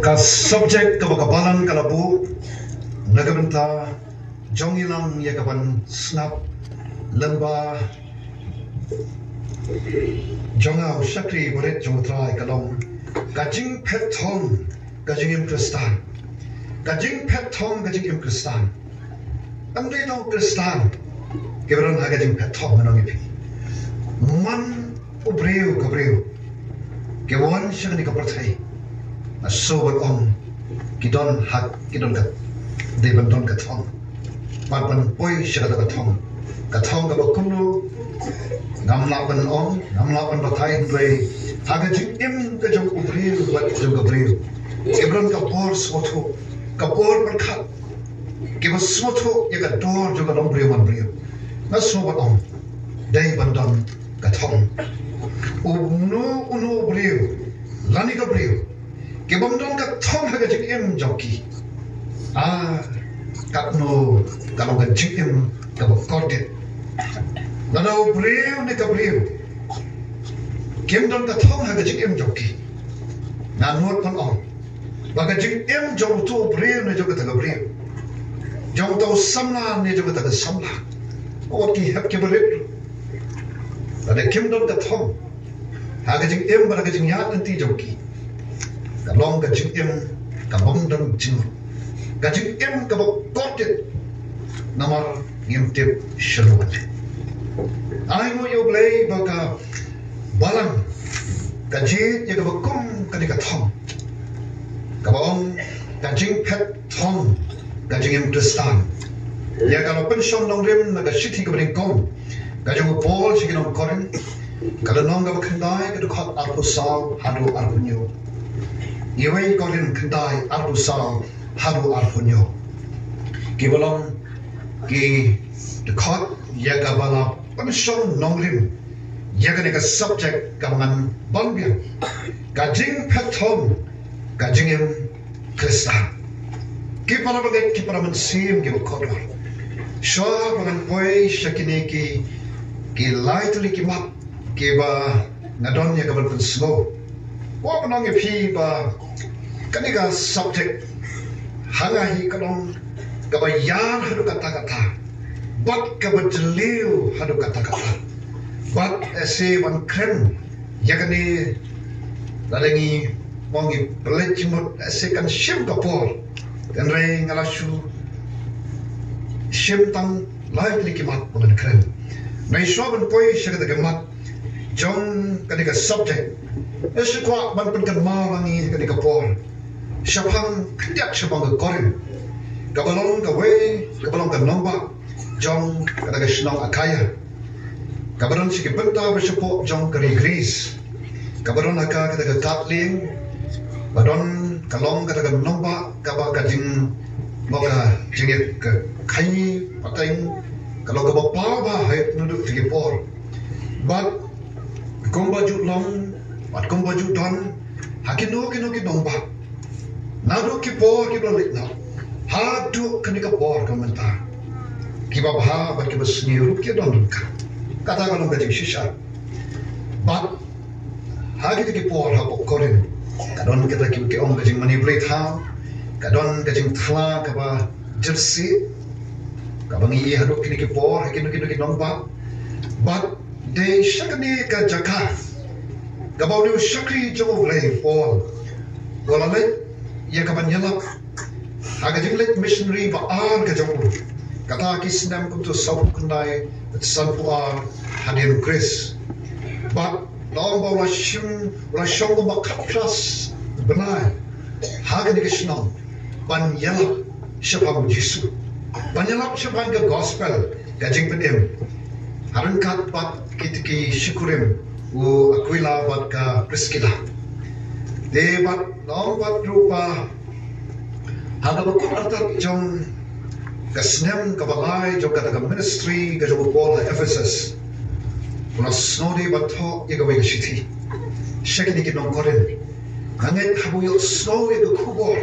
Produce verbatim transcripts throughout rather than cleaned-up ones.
Ka subject kaba ka balang ka la buh na ka bynta jong ngi lang ïa ka ban sngap lyngba jong nga u shakri barit jong U Trai ka long ka jingphet thong ka jingim Khristan. Ka jingphet thong ka jingim Khristan. Ym dei tang u Khristan kiba don ha ka jingphet thong, ngan ong ïa phi. Man u briew ka briew kiba wan sha kane ka pyrthei, nga sngewbha ban ong, ki don ha, ki don ka, dei ban don ka thong. Bad ban poi sha kata ka thong, ka thong kaba kumno, ngam lah ban ong, ngam lah ban batai, hynrei ha ka jingim ka jong u briew bad jong ka briew, kiba don ka bor sngewthuh, ka bor pyrkhat, kiba sngewthuh ïa ka dor jong ka long briew man briew, nga sngewbha ban ong, dei ban don ka thong. Uno uno u briew lane ka briew kibym don ka thong ha ka jingim jong ki, ah, katno ka long ka jingim kaba kordit. Lada u briew ne ka briew kim don ka thong ha ka jingim jong ki, nga nud ban ong ba ka jingim jong uto u briew ne jong kata ka briew, jong uto u samla ne jong kata ka samla, wat ki hep kiba rit ruh, lada kim don ka thong ha ka jingim bad ha ka jingïaid lynti jong ki, ka long ka jingim kabym don jingmut, ka jingim kaba kordit. Namar ngim tip shalor. Ai nguh ïa U Blei ba ka balang ka jied ïa kaba kum kane ka thong kaba ong ka jingphet thong ka jingim Khristan. Ïa ka la pynshong nongrim na ka shithi kaba nyngkong ka jong u Paul sha ki nong Korinth, ka lynnong kaba khyndai, ka dkhot arphew saw haduh arphew hynñiew. Iwei Korinth khyndai, arphew saw haduh arphew hynñiew. Kiba long ki dkhot ïa kaba la pynshong nongrim ïa kane ka subject kaba ngan ban biang, ka jingphet thong ka jingim Khristan. Ki para bangeit, ki para mynsiem kiba kordor, shuwa ba ngan poi sha kine ki, ki lai tylli ki mat kiba nga don ïa ka ban pynsngew, kwah ban ong ïa phi ba kane ka subject ha nga hi ka long kaba ïar haduh katta katta bad kaba jylliew haduh katta katta. Bad ese ban kren ïa kane, lada ngi, mo, ngi pynleit jingmut, ese kan shim ka por. Hynrei nga la shu shim tang lai tylli ki mat ba ngan kren. Nai shuwa ban poi sha kata ka mat jong kane ka subject, nga shu kwah ban pynkynmaw lang ïa kane ka por shaphang, khyndiat shaphang ka Korinth, kaba long kawei, kaba long ka nongbah jong kata ka shnong Akhaia, kaba don sha ki bynta ba shapoh jong ka ri Greece, kaba don ha ka, kata ka kad lieng, ba don, ka long kata ka nongbah kaba ka jing, mo, ka jingïakhaii pateng ka long kaba paw bha ha kito ki por. Bad kumba ju long bad kumba ju don ha kino kino ki nongbah, naduh ki por kiba la leit noh haduh kane ka por ka mynta, kiba bha bad kiba sniew ruh ki don ryngkat. Kata ka long ka jingshisha. Bad ha kito ki por hapoh Korinth, ka don kata kiba ki ong ka jingmane blei thaw, ka don ka jingthla kaba jyrsieh, kaba ngi ïohi haduh kine ki por ha kino kino ki nongbah. Bad dei sha kane ka jaka kaba une u shakri jong U Blei Paul u la leit ïa ka ban ïalap ha ka jingleit missionary ba ar ka jong u, kata ki snem kumto sawphew khyndai bad sanphew ar hadien u Khrist. Bad long ba u la shim, u la shong kumba khatphra bnai ha kane ka shnong ban ïalap shaphang U Jisu, ban ïalap shaphang ka gospel, ka jingpynim, ha ryngkat bad kito ki shikurim, u Akwila bad ka Priskila. Te bad long bad ruh ba ha kaba kut artat jong ka snem kaba lai jong kata ka ministry ka jong u Paul ha Ephesus, u la sngewdei ban thoh ïa kawei ka shithi sha kine ki nong Korinth. Nga ngeit haba u ïohsngew ïa ka khubor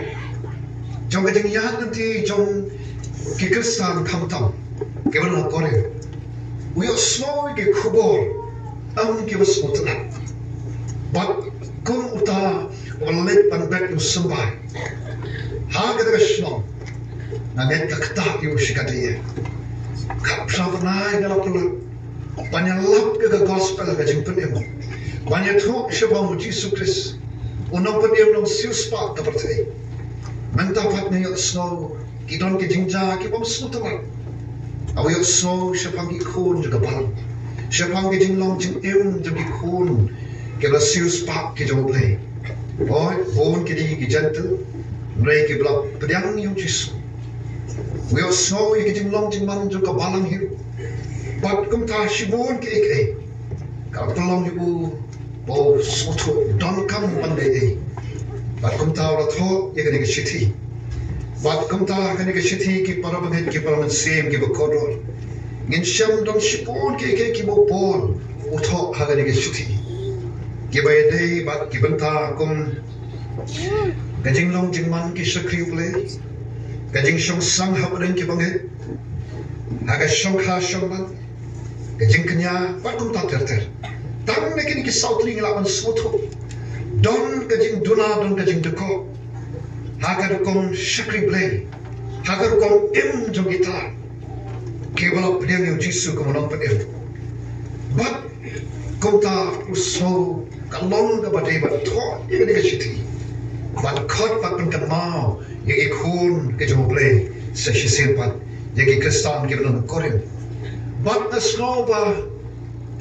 jong ka jingïaid lynti jong ki Khristan khamtam kiba na Korinth, u ïohsngew ïa ka khubor, ym kiba sngewtynnat. Bad kum uta pynleit ban bet ïa u symbai ha kata ka shnong. Nga ngeit ka ktah ïa u shikatdei. Khadphra bnai nga la pynlut ban ïalap ïa ka gospel, ka jingpynim, ban ïathuh shaphang u Jisu Khrist, u Nongpynim Nongsiewspah ka pyrthei. Mynta pat nga ïohsngew ki don ki jingjia ki bym sngewtynnat. Nga ïohsngew shaphang ki khun jong ka balang, shaphang ki jinglong jingim jong ki khun kiba la siewspah ki jong U Blei. Hooid, bun ki dei ki Jentil, hynrei kiba la pdiang ïa u Jisu. Nga ïohsngew ïa ki jinglong jingman jong ka balang hi ruh. Bad kumta shibun kiei kiei ka la pynlong ïa u ba u sngewthuh donkam ban leh ei. Bad kumta u la thoh ïa kane ka shithi. Bad kumta kane ka shithi, ki para bangeit, ki para mynsiem kiba kordor, ngin shem don shibun kiei kiei kiba u Paul u thoh ha kane ka shithi, kiba ïadei bad ki bynta kum ka jinglong jingman ki shakri U Blei, ka jingshongsang hapdeng ki bangeit, ha ka shongkha shongman, ka jingkñia bad kumta ter ter. Tang na kine ki saw tylli ngi lah ban sngewthuh don ka jingduna, don ka jingdkoh ha ka rukom shakri Blei, ha ka rukom im jong kita kiba la pdiang ïa u Jisu kum u Nongpynim. Bad kumta u sngew ka long kaba dei ban thoh ïa kane ka shithi, ban khot bad pynkynmaw ïa ki khun ki jong U Blei, sa shisien pat ïa ki Khristan kiba don ha Korinth. Bad nga sngew ba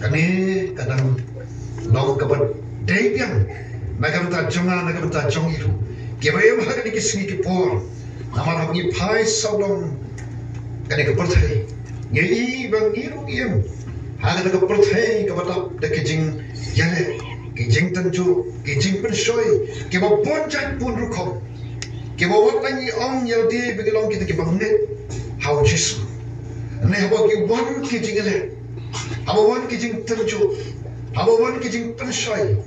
kane ka dang long kaba dei biang na ka bynta jong nga, na ka bynta jong ngi ruh kiba im ha kine ki sngi ki por. Namar haba ngi phai sawdong kane ka pyrthei, ngi i ba ngi ruh ngi im ha kane ka pyrthei kaba dap da ki jingïaleh, ki jingtynjuh, ki jingpynshoi kiba bun jait bun rukom, kiba wat la ngi ong ïa lade ba ngi long kita kiba ngeit ha u Jisu. Hynrei haba ki wan ki jingïaleh, haba wan ki jingtynjuh, haba wan ki jingpynshoi,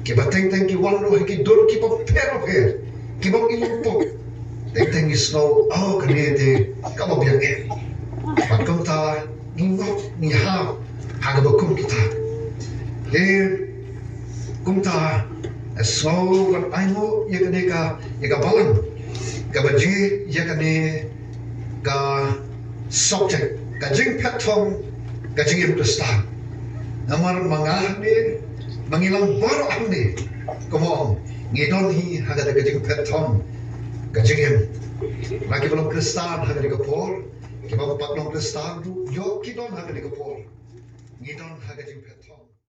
kiba teng teng ki wan ruh ha ki dur kiba pher bapher, kiba ngi ym pop, teng teng ngi sngew, oh, kane te kaba biang eh. Bad kumta ngi ngop, ngi hap ha kaba kum kita. Te kumta sngew ban ainguh ïa kane ka, ïa ka balang kaba jied ïa kane ka subject, ka jingphet thom, ka jingim Khristan. Namar ma nga hangne, ma ngi lang baroh hangne, kumba ong, ngi don hi ha kata ka jingphet thom ka jingim. La kiba long Khristan ha kane ka por, kiba ym pat long Khristan ruh ïoh ki don ha kane ka por. Ngi don ha ka jingphet